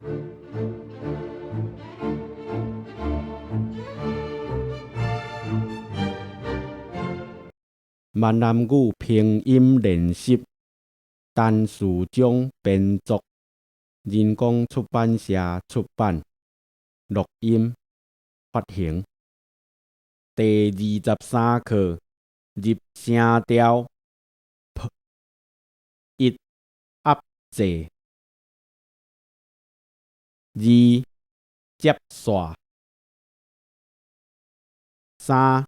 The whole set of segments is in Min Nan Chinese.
閩南語拼音練習，陳士章編作，人工出版社出版，錄音發行。第二十三課入聲調 P 一壓制，二接線，三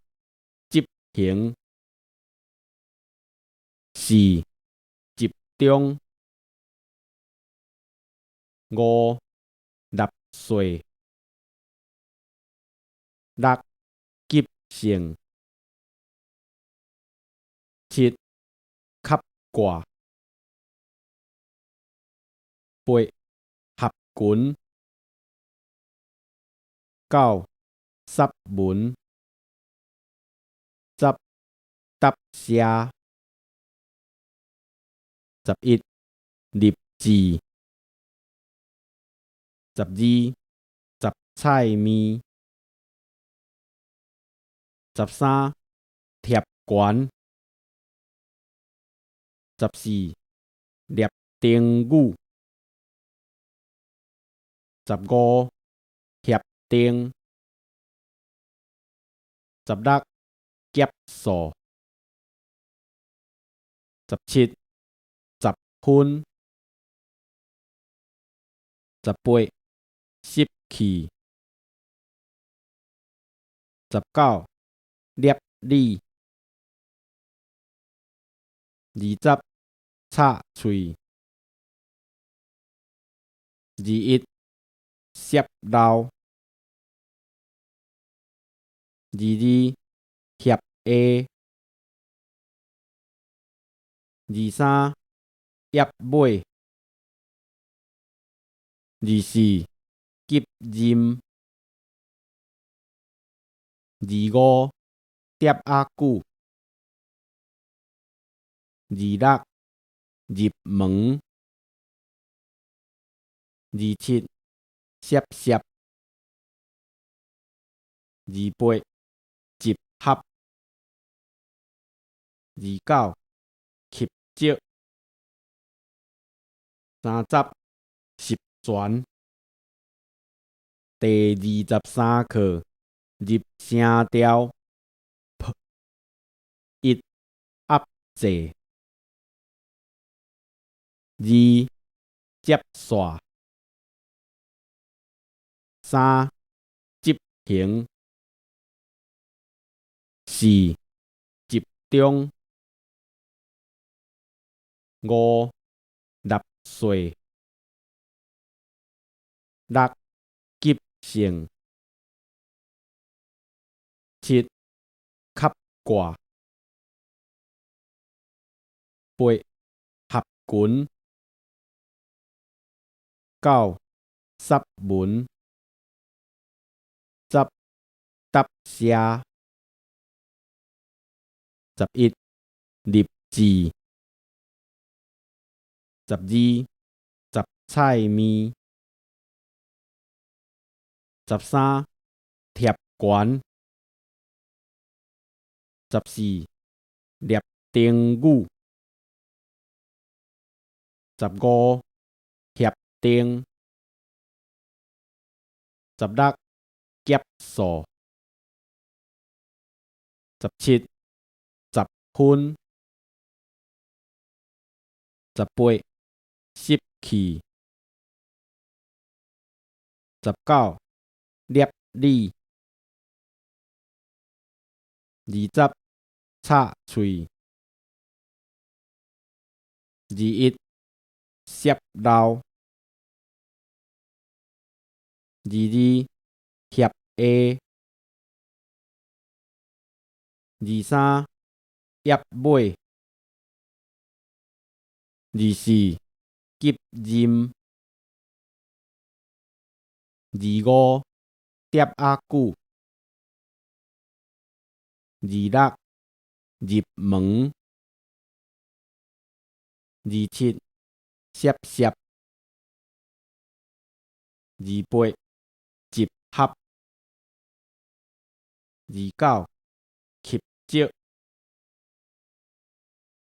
執行，四集中，五納稅，六急性，七吸掛，八合群，九雪文，十答謝，11立志，12雜菜麵，13貼懸，14獵燈語，15協定，16劫數，17十分，18濕氣，19攝理，20插喙，21攝漏，22協下，23葉尾，24急任，25疊仔久，26入門，27攝攝，28集合，29吸石，30十全。第二十三課入聲調 P 一壓制，二接線，三執行，四集中，五納稅，六急性，七吸掛，八合群，九雪文，十答謝，11立志，12雜菜麵，13貼懸，14獵燈語，15協定，16劫數，17十分，18濕氣，19攝理，20插喙，21攝漏，22協下，23葉尾，24急任，25疊仔久，26入門，27攝攝。28，集合。29，吸石。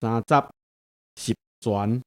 30，十全。